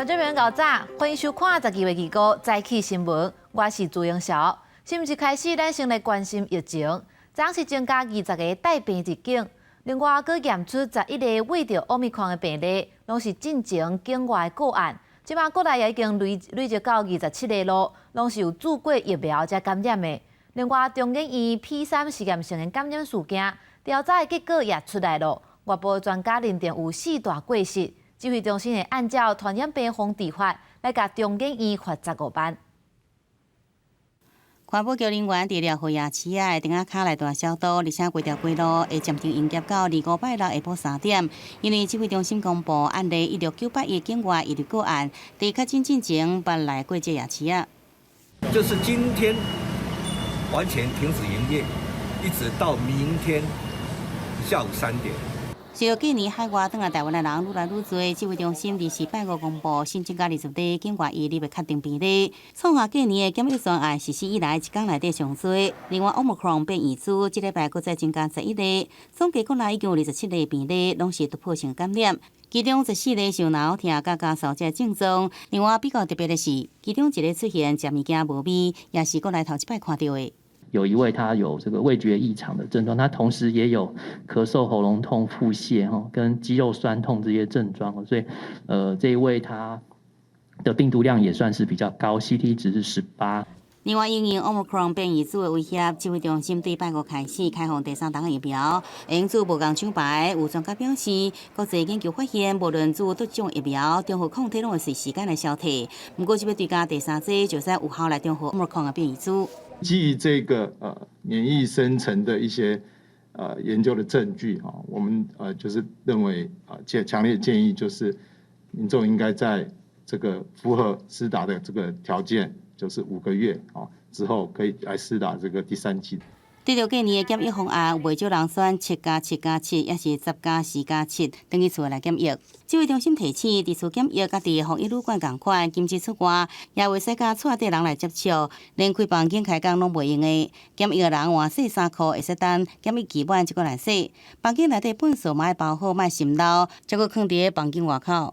觀眾朋友早，歡迎收看12月25早起新聞，我是朱英曉。新聞一開始，咱先來關心疫情。昨是增加20個帶病入境，另外閣驗出11個偽著奧密克戎的病例，攏是進前境外個案。這馬國內也已經累積到27個囉，攏是有注過疫苗才感染的。另外，中研院 P3實驗性的感染事件調查的結果也出來囉，外部專家認定有四大過失。指揮中心會按照傳染病防治法來共中研院罰15萬。環保局人員佇寮河夜市仔的燈仔跤來大消毒，而且規條規路會暫停營業到25拜六下晡3點。因為指揮中心公布案例16981境外移入個案，佇確診進前捌來過這夜市仔。就是今天完全停止營業，一直到明天下午3點。隨著過年海外轉來台灣的人愈來愈濟，指揮中心24拜五公布新增加20例境外移入的確定病例，創下過年的檢疫專案實施以來一工內底上濟。另外，Omicron 變異株這禮拜閣再增加11例，總計國內已經有27例病例，攏是突破性感染。其中14例是有腦痛佮咳嗽這症狀。另外比較特別的是，其中一个出現食物件無味，也是國內頭一擺看著的。有一位他有這個味覺異常的症狀，他同時也有咳嗽、喉嚨痛、腹瀉跟肌肉痠痛這些症狀，所以，這一位他的病毒量也算是比較高，CT 值是18。另外，因應 Omicron 變異株的威脅，指揮中心對拜五開始開放第三針疫苗，會用注無仝廠牌。有專家表示，國際研究發現，無論注佗種疫苗，中和抗體攏會隨時間來消退。毋過，這欲追加第三劑，就使有效來中和 Omicron 的變異株。基於這個免疫生成的一些研究的證據啊，我們就是認為啊，強烈建議就是民眾應該在這個符合施打的這個條件，就是5個月啊之後可以來施打這個第三劑。對著過年的檢疫方案，有袂少人選7+7+7，抑是10+4+7，轉去厝內檢疫。指揮中心提醒，佇厝檢疫佮佇防疫旅館仝款，禁止出外，也袂使佮厝內底人來接觸，連開房間開工攏袂用的。檢疫的人換洗衫褲，會使等檢疫期滿才閣來洗。房間內底糞掃嘛愛包好，莫滲漏，才閣囥佇房間外口。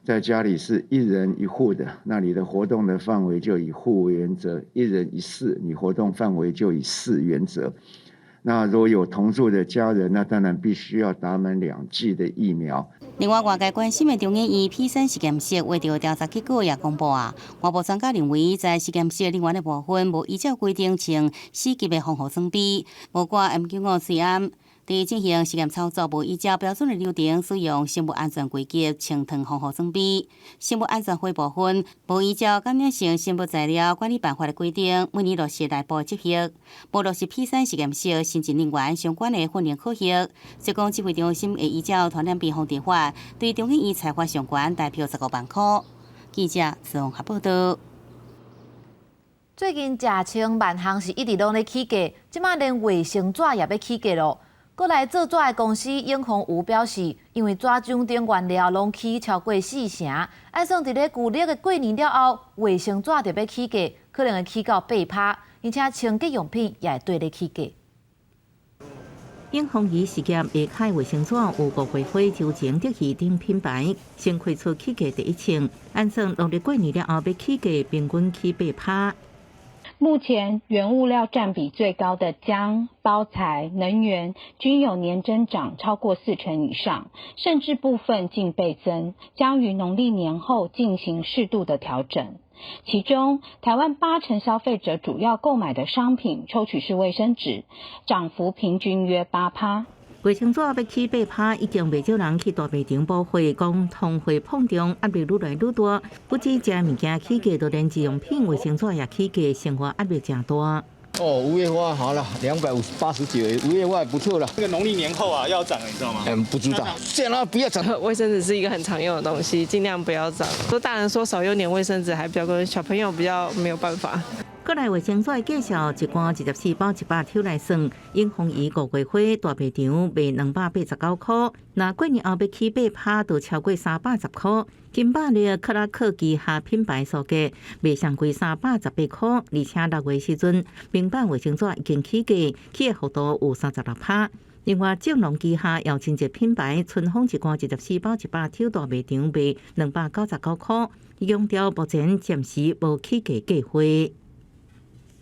在家裡是一人一戶的，那你的活動的範圍就以戶為原則；一人一室，你活動範圍就以室原則。那如果有同住的家人，那當然必須要打滿2劑的疫苗。另外，外界關心的中研院 P3實驗室為著調查結果也公布啊。外部專家認為，在實驗室人員的部分無依照規定穿四級的防護裝備，包括 N95喙罨。佇進行實驗操作，無依照標準的流程使用生物安全規格穿脫防護裝備；生物安全會部分無依照感染性生物材料管理辦法的規定，每年落實內部執行，無落實 P3實驗室新進人員相關的訓練考核。所以講，指揮中心會依照傳染病防治法，對中研院裁罰相關代表15萬塊。記者綜合報道。最近食千萬項是一直攏咧起價，這馬連衛生紙也欲起價囉。閣來做紙的公司永豐餘表示，因為紙漿等原料攏起超過四成，按算佇咧舊曆的過年了後，衛生紙就欲起價，可能會起到8趴，而且清潔用品也會綴咧起價。永豐餘事業下開衛生紙有五月花、周晴、德喜等品牌，先開出起價第一槍，按算農曆過年了後欲起價，平均起8趴。目前原物料佔比最高的漿、包材、能源均有年增長超過4成以上，甚至部分近倍增，將於農曆年後進行適度的調整。其中，台灣8成消費者主要購買的商品抽取式衛生紙，漲幅平均約8趴。衛生紙欲起八趴，已經袂少人去大賣場補貨，講通貨膨脹壓力愈來愈大，不止食物件起價，就連日用品衛生紙也起價，生活壓力誠大。哦，五月花好了，289，五月花也不錯了。這個農曆年後啊，要漲了，你知道嗎？嗯，不知道。這樣不要漲。衛生紙是一個很常用的東西，盡量不要漲。說大人說少用點衛生紙還比較夠，小朋友比較沒有辦法。閣來衛生紙價數，一罐24包100抽來算，永豐餘五月花大賣場賣289塊，若過年後欲起八趴，就超過310塊。金百利克拉克旗下品牌售價賣上貴318塊，而且6月時陣，平板衛生紙已經起價，起的幅度有36趴。另外，正隆旗下姚清潔品牌春風一罐24包100抽大賣場賣299箍。伊強調目前暫時無起價計劃。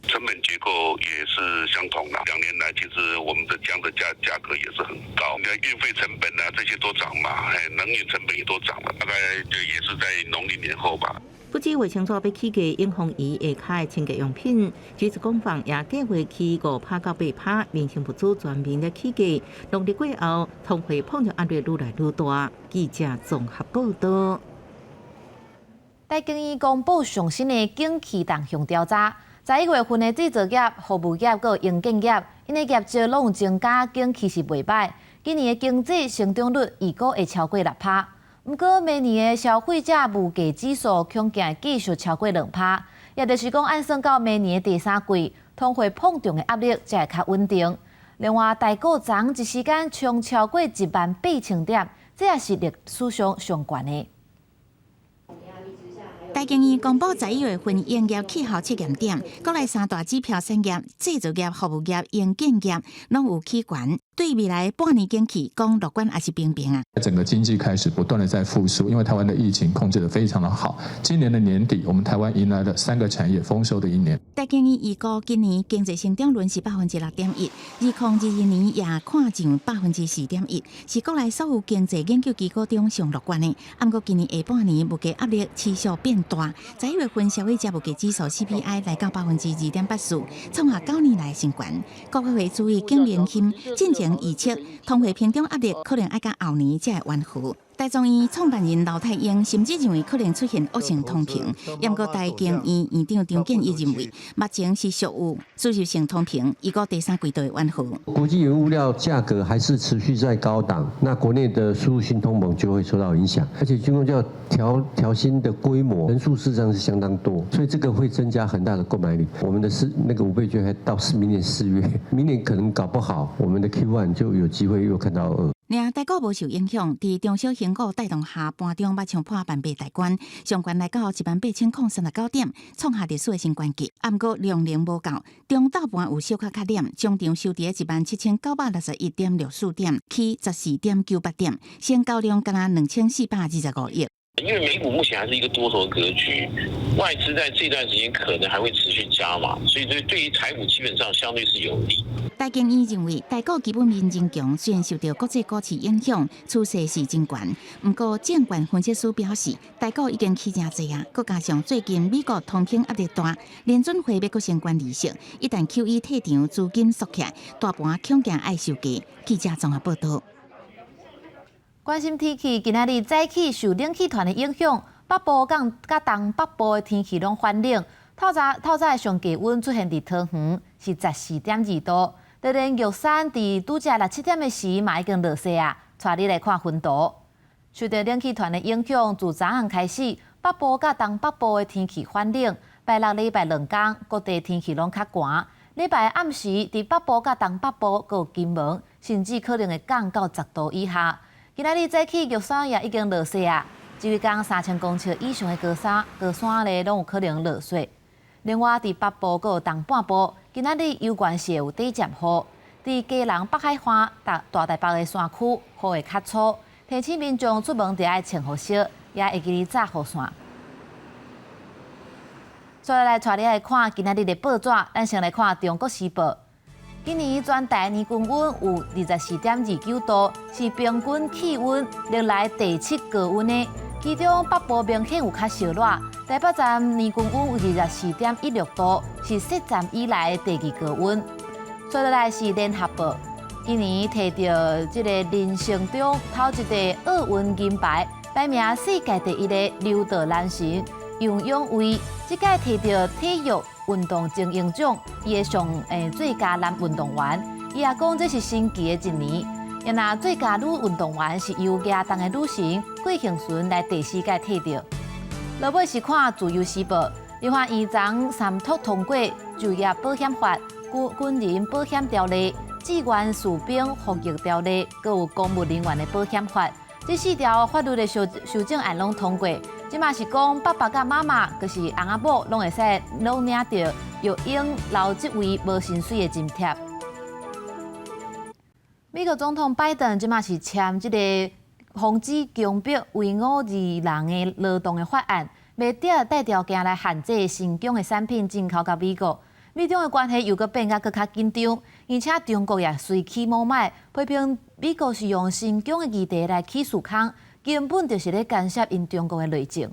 成本結構也是相同的。2年來，其實我們的薑的價格也是很高，你看運費成本啊，這些都漲嘛，能源成本也都漲了，大概就也是在農曆年後吧。不止衛生紙欲起價，影響伊下跤的清潔用品，橘子工坊也計劃起5趴到8趴，民生物資全面咧起價。農曆過後，通貨膨脹壓力愈來愈大。記者綜合報道。台經院公布上新的景氣動向調查，11月份的製造業、服務業閣營建業，𪜶的業績攏有增加，景氣是袂䆀。今年的經濟成長率預估會超過6趴。毋過明年的消費者物價指數恐驚會繼續超過2趴，也就是講按算到明年的第三季，通貨膨脹的壓力才會較穩定。另外，台股昨昏一時間衝超過1萬8千點，這也是歷史上上懸的。台經院公布11月份營業氣候測驗點，國內三大指標產業、製造業、服務業、營建業攏有起懸。對未來半年景氣講樂觀抑是平平啊？整個經濟開始不斷的在復甦，因為台灣的疫情控制得非常的好。今年的年底，我們台灣迎來了三個產業豐收的一年。台經院預估今年經濟成長率是6.1%，2022年也看上4.1%，是國內所有經濟研究機構中上樂觀的。毋過今年下半年物價壓力持續變大，11月份消費者物價指數 CPI 來到2.84%，創下9年來新高。國發會主委景明鑫進前預測，通貨膨脹壓力可能愛到後年才會緩和。台中醫創辦人劉太英甚至認為可能出現惡性通膨。毋過台經院院長張建義認為，目前是屬於輸入性通膨，預估第三季度會緩和。國際原物料價格還是持續在高檔，那國內的輸入性通膨就會受到影響，而且軍公教調薪的規模人數事實上是相當多，所以這個會增加很大的購買力。我們的是那個五倍券還到明年4月，明年可能搞不好，我們的 Q1 就有機會又看到2。爾台股無受影響，佇中小型股帶動下，盤中捌衝破萬八大關，上懸來到18,039點，創下歷史的新高級。毋過量能無夠，中晝盤有小可較點，終場收佇17,961.64點，起14.98點，成交量干焦2425億。因為美股目前還是一個多頭格局，外資在這段時間可能還會持續加碼，所以對於台股基本上相對是有利。台經院認為，台股基本面真強，雖然受著國際股市影響，趨勢是真懸。毋過證券分析師表示，台股已經起誠濟啊，閣加上最近美國通膨壓力大，聯準會欲閣升懸利息，一旦 QE 退場，資金縮起來，大盤恐驚愛收價。記者綜合報道。關心天氣，今仔日早起受冷氣團的影響，北部佮東北部的天氣攏反冷。透早透早的上低溫出現佇桃園是14.2度，就連玉山佇拄才六七點的時嘛已經落雪啊！帶你來看雲圖。受著冷氣團的影響，自昨昏開始，北部佮東北部的天氣反冷。拜六禮拜兩工，各地天氣攏較寒。禮拜暗時，佇北部佮東北部閣有金門，甚至可能會降到10度以下。今仔日早起玉山也已經落雪啊！這幾工3000公尺以上的高山高山咧，攏有可能落雪。另外，佇北部閣有東半部，今仔日猶原是會有短暫雨。佇基隆北海岸、大台北的山區，雨會較粗，提醒民眾出門著愛穿雨靴，也會記得紮雨傘。再來帶你來看今仔日的報紙，咱先來看《中國時報》。今年全台年均溫有24.29度，是平均氣溫歷來第七高溫的。其中北部明顯有較燒熱，台北站年均溫有24.16度，是設站以來的第二高溫。再落來是聯合報，今年提著這个人生中頭一塊奧運金牌，排名世界第一的柔道男神楊勇緯，這屆提著體育運動精英獎，伊的上最佳男運動員，伊也講這是神奇的一年。若最佳女運動員是由舉重的女神郭幸純來第四屆提著。落尾是看自由時報，立法院昨三讀通過就業保險法、軍人保險條例、志願士兵服役條例，閣有公務人員的保險法，這四條法律的修正案攏通過。這嘛是講爸爸佮媽媽，就是翁仔某，攏會使攏領著育嬰留職位無薪水的津貼。美國總統拜登這馬是簽這个防止強迫維吾爾人的勞動的法案，袂得帶條件來限制新疆的產品進口到美國。美中的關係又閣變甲閣較緊張，而且中國也隨起無歹，批評美國是用新疆的議題來起事空，根本就是咧干涉𪜶中國的內政。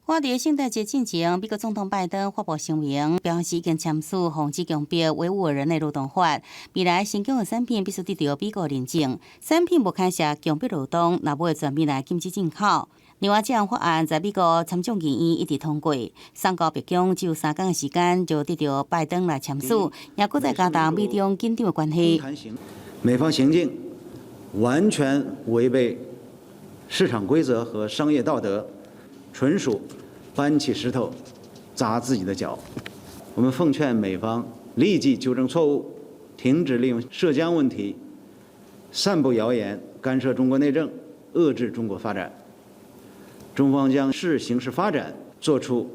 看佇聖誕節進前，美國總統拜登發布聲明，表示已經簽署防止強迫維吾爾人的勞動法。未來新疆的產品必須得到美國認證，產品無牽涉強迫勞動，若無會全面來禁止進口。另外，這項法案在美國參眾議院一致通過，送到白宮只有3工的時間就得到拜登來簽署，也閣再加重美中緊張的關係。美方行徑完全違背市場規則和商業道德，純屬搬起石頭砸自己的腳。我們奉勸美方立即糾正錯誤，停止利用涉疆問題散布謠言、干涉中國內政、遏制中國發展。中方將視形勢發展作出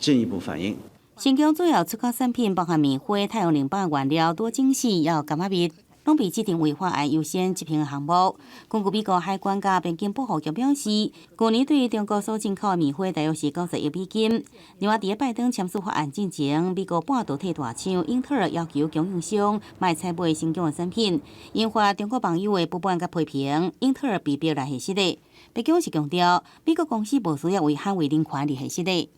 進一步反應。新疆主要出口產品包含棉花、太陽能板原料、多晶矽，還有柑仔蜜，攏被指定為法案優先執行的項目。根據美國海關佮邊境保護局表示，去年對中國所進口的棉花大約是90億美金。另外，佇拜登簽署法案進前，美國半導體大廠英特爾要求供應商莫採買新疆的產品，引發中國網友的不滿佮批評，英特爾被逼來核實的。白宮是強調，美國公司無需要為捍衛人權而核實的。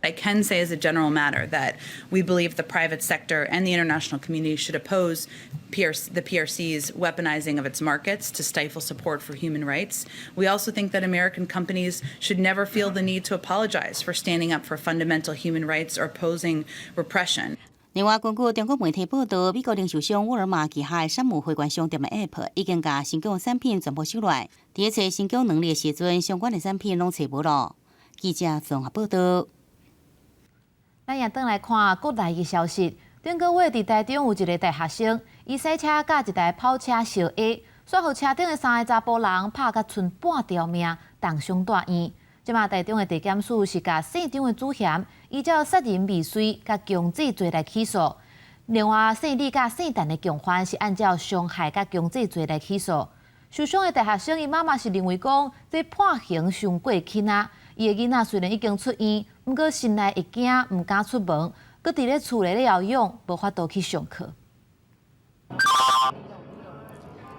I can say as a general matter that we believe the private sector and the international community should oppose the PRC's weaponizing of its markets to stifle support for human rights. We also think that American companies should never feel the need to apologize for standing up for fundamental human rights or opposing repression. 另外，根據中國媒體報道，美國零售商沃爾瑪旗下山姆會員商店的 App 已經共新疆產品全部收來。佇咧查新疆能力的時陣，相關的產品攏揣無囉。記者綜合報道。咱也轉來看國內的消息。頂個月佇台中有一个大學生，伊駛車佮一台跑車相挨，煞予車頂的三个查埔人拍甲賰半條命，重傷住院。這馬台中的地檢署是共姓張的主嫌依照殺人未遂佮強制罪來起訴。另外，姓李佮姓陳的共犯是按照傷害佮強制罪來起訴。受傷的大學生伊媽媽是認為講，這判刑傷過輕啊！伊的囡仔雖然已經出院，毋過心內會驚，毋敢出門，閣佇咧厝內咧療養，無法度去上課。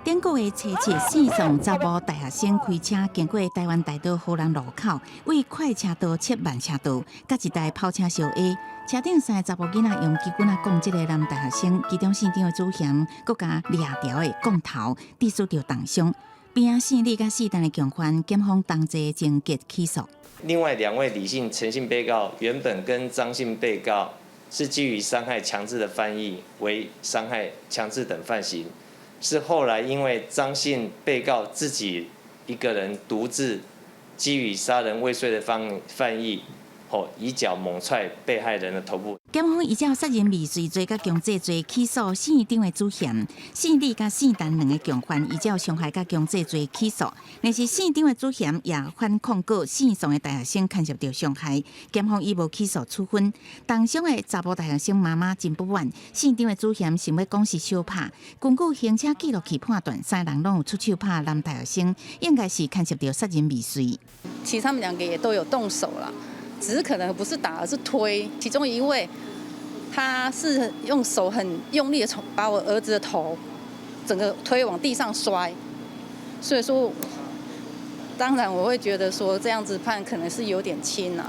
頂個月初七，姓宋查某大學生開車經過台灣大道和南路口，為快車道切慢車道，佮一台跑車相挨。車頂三个查埔囡仔用支棍仔摃這个男大學生，其中姓張的主嫌，閣共掠牢的摃頭，致使著重傷。邊仔姓李佮姓陳的共犯，檢方同齊情節起訴。另外兩位李姓、陳姓被告原本跟張姓被告是基於傷害強制的犯意為傷害強制等犯行。是後來因為張姓被告自己一個人獨自基於殺人未遂的犯意，後以腳猛踹被害人的頭部。檢方依照殺人未遂罪佮強制罪起訴姓張的主嫌，姓李佮姓陳兩个共犯依照傷害佮強制罪起訴。但是姓張的主嫌也反控告姓宋的大學生牽涉著傷害，檢方以無起訴處分。重傷的查埔大學生媽媽真不滿，姓張的主嫌想欲講是相拍，根據行車記錄器判斷，三人攏有出手拍男大學生，應該是牽涉著殺人未遂。其實他們兩個也都有動手啦。只是可能不是打，而是推。其中一位，他是用手很用力的從把我兒子的頭整個推往地上摔，所以說，當然我會覺得說這樣子判可能是有點輕啦。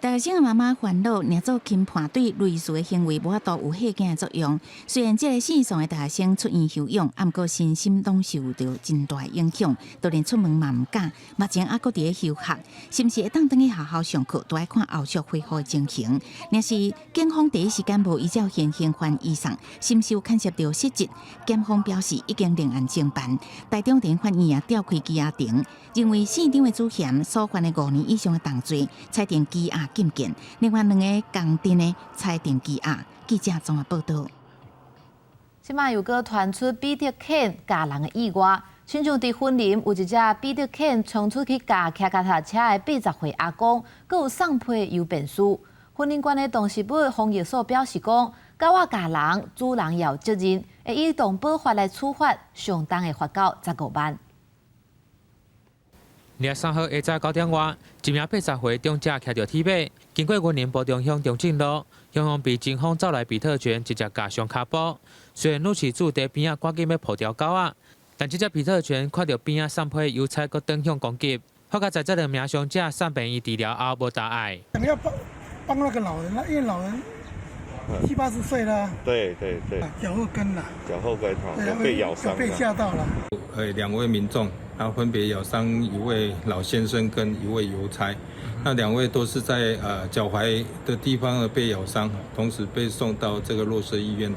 大學生的媽媽煩惱，擬做輕判對類似的行為無法度有嚇驚的作用。雖然這个姓宋的大學生出院休養，毋過身心攏受著真大影響，就連出門嘛毋敢。目前猶閣佇咧休學，是毋是會當轉去學校上課，都愛看後續恢復的情形。若是警方第一時間無依照現行犯移送，是毋是有牽涉著失職？檢方表示已經另案偵辦。台中地法院也調開羈押庭，認為姓張的主嫌所犯的5年以上的重罪，裁定羈押禁見。另外兩个仝陣的裁定羈押。記者綜合報道。這馬又閣傳出比特犬咬人的意外，親像佇雲林有一隻比特犬衝出去咬騎腳踏車的80歲阿公，閣有送批郵便書。雲林縣的動植物防疫所表示講，狗仔咬人，主人也有責任，會依動保法來處罰，上重會罰到15萬。23號下晝9點外，一名80歲長者騎著鐵馬，經過雲林埔中鄉中正路，雄雄被前方走來比特犬直接咬傷跤步。雖然女飼主佇邊仔趕緊欲抱牢狗仔，但這隻比特犬看著邊仔送批郵差，閣轉向攻擊，好佳哉這兩名傷者送病院治療後無大礙。想要幫幫那個老人啦，因為老人七八十歲啦。對對對。腳後跟啦。腳後跟，被咬傷。被嚇到了。兩位民眾，然後分別咬傷一位老先生跟一位郵差，那兩位都是在腳踝的地方被咬傷，同時被送到這個弱勢醫院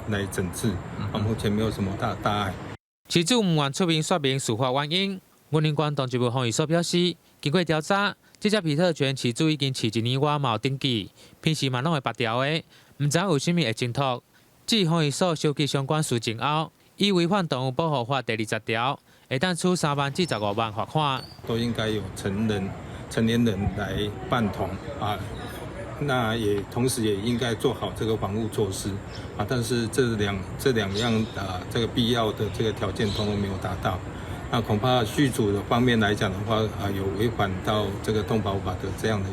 來診治，啊，目前沒有什麼大大礙。飼主毋願出面說明事發原因。雲林縣動植物防疫所表示，經過調查，這隻比特犬飼主已經飼一年外嘛有登記，平時嘛攏會縛牢的，毋知為啥物會掙脫。至防疫所收集相關事證後，依違反動物保護法第20條，會當處3萬至15萬罰款。都應該有成年人來伴同啊，那也同時也應該做好這個防護措施啊，但是這兩樣啊，這個必要的這個條件通通沒有達到，那恐怕飼主的方面來講的話啊，有違反到這個動保法的這樣的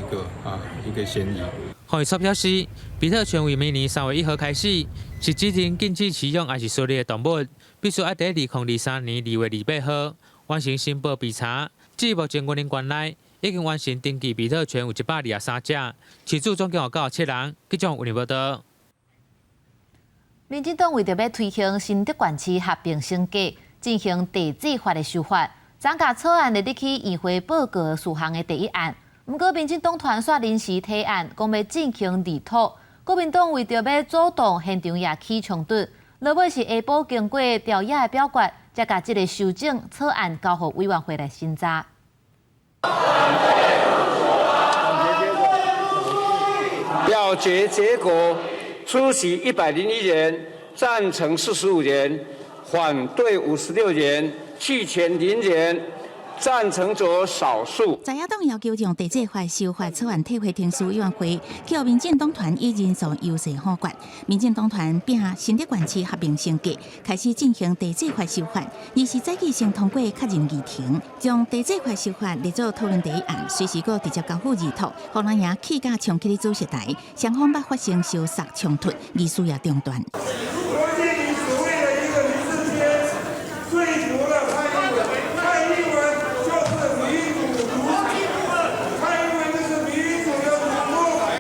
一個嫌疑。防疫所表示，比特犬為明年3月1號開始，是指定禁止飼養，抑是狩獵的動物，必須愛佇2023年2月28號完成申報備查。至目前，雲林縣內已經完成登記比特犬有123隻，飼主總共有97人。記者雲林報導。民進黨為著欲推行新竹縣市合併升格，進行地制法的修法，昨共草案列入去院會報告事項的第一案。毋過，民進黨團煞臨時提案，講欲進行二討。國民黨為著欲阻擋，現場也起衝突。落尾是下晡經過朝野的表決，才共這个修正草案交予委員會來審查。表決結果：出席101人，贊成45人，反對56人，棄權0人。贊成者少數。在野黨要求將地制法修法草案退回程序委員會，予民進黨團以人數優勢否決。民進黨團拚新竹縣市合併升格，開始進行地制法修法，而是早起先通過確認議程，將地制法修法列做討論第一案，隨時閣直接交付二討，予人也氣甲衝起主席台，雙方捌發生相殺衝突，議事也中斷。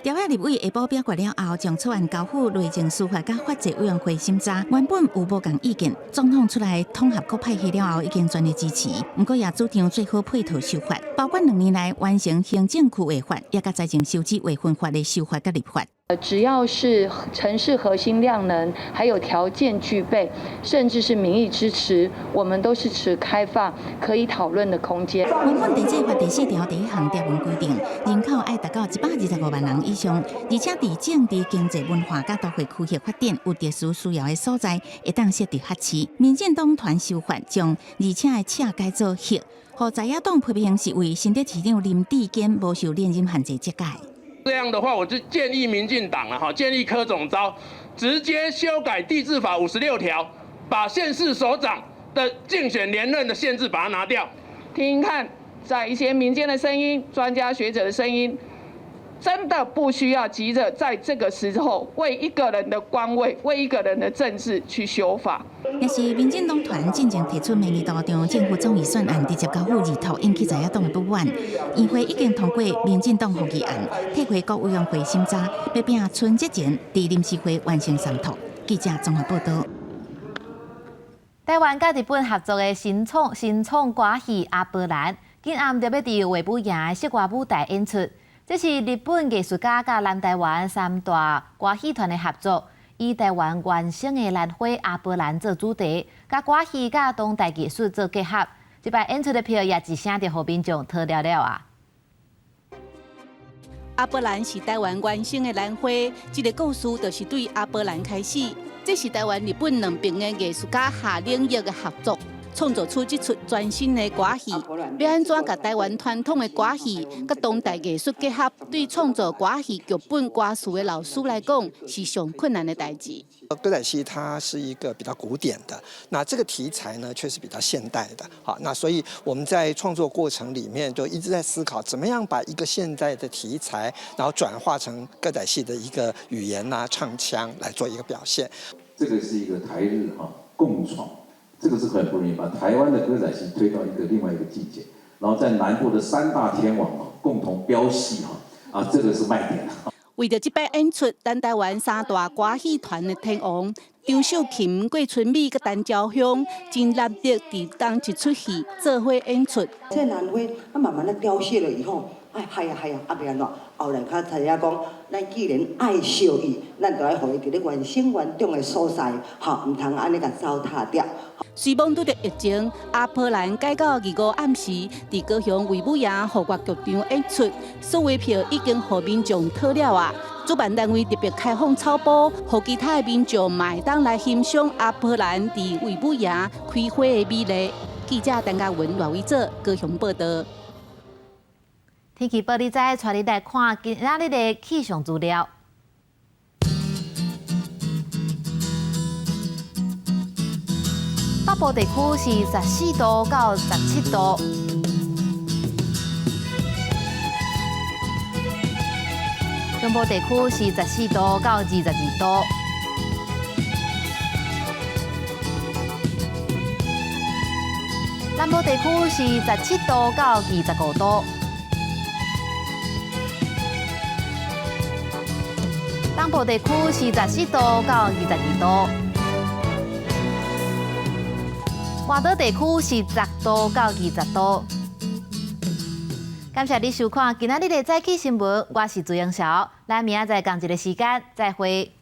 朝野立委下晡表決了後，將草案交付內政司法佮法制委員會審查。原本有無仝意見，總統出來統合各派系了後，已經全力支持。毋過也主張做好配套修法，包括2年內完成行政區劃法，也佮財政收支劃分法的修法佮立法。只要是城市核心量能，還有條件具備，甚至是民意支持，我們都是持開放可以討論的空間。原本地制法第4條第一項條文規定，人口愛達到125萬人以上，而且佇政治、經濟、文化佮都會區域發展有特殊需要的所在，會當設置轄市。民進黨團修法將而且的赤改做黑，予在野黨批評是為新竹市長林智堅無受連任限制遮改。這樣的話，我就建議民進黨了哈，建議柯總召直接修改地制法56條，把縣市首長的競選連任的限制把它拿掉。聽聽看，在一些民間的聲音、專家學者的聲音，真的不需要急着在這個時候為一個人的官位、為一個人的政治去修法。若是民進黨團進前提出明年度中政府總預算案直接交付二討，引起在野黨的不滿。議會已經通過民進黨動議案，退回國委員會審查，欲拚春節前佇臨時會完成三讀。記者綜合報導。台灣佮日本合作的新創歌戲《阿波蘭》，今暗就欲佇衛武營的室外舞台演出。這是日本藝術家佮南台灣三大歌戲團的合作，以台灣原生的蘭花阿波蘭做主題，共歌戲佮當代藝術做結合。這擺演出的票也一聲就予民眾淘了了啊！阿波蘭是台灣原生的蘭花，這个故事就是對阿波蘭開始。這是台灣、日本兩邊的藝術家夏令營的合作。創作出這齣全新的歌戲。欲按怎共台灣傳統的歌戲佮當代藝術結合，對創作歌戲劇本歌詞的老師來講，是上困難的代誌。歌仔戲它是一個比較古典的，那這個題材呢卻是比較現代的。好，那所以我們在創作過程裡面就一直在思考，怎麼樣把一個現代的題材，然後轉化成歌仔戲的一個語言啊、唱腔來做一個表現。這個是一個台日哈共創，這個是很不容易，把台灣的歌仔戲推到一個另外一個境界，然後在南部的三大天王啊共同飆戲哈，啊，這個是賣點。為著這擺演出，咱台灣三大歌戲團的天王張秀琴、郭春美佮陳昭香，真難得佇仝一齣戲做伙演出。這蘭花啊，慢慢的凋謝了以後，哎，係啊係啊，啊欲按怎？後來較知影講，咱既然愛惜伊，咱就愛予伊佇咧原生原長的所在，吼，毋通按呢共糟蹋掉。雖罔拄著疫情，阿波蘭改到25暗時，佇高雄衛武營戶外劇場演出，所有票已經予民眾淘了啊！主辦單位特別開放草埔，予其他的民眾嘛會當來欣賞阿波蘭佇衛武營開花的美麗。記者陳嘉文、賴偉哲高雄報道。天氣報你知，帶你來看今仔日的氣象資料。北部地區是14度到17度，中部地區是14度到22度，南部地區是17度到25度，東部地區是14度到22度。外島地區是10度到20度。感謝你收看今仔日的早起新聞，我是朱英韶，咱明仔載仝一个時間再會。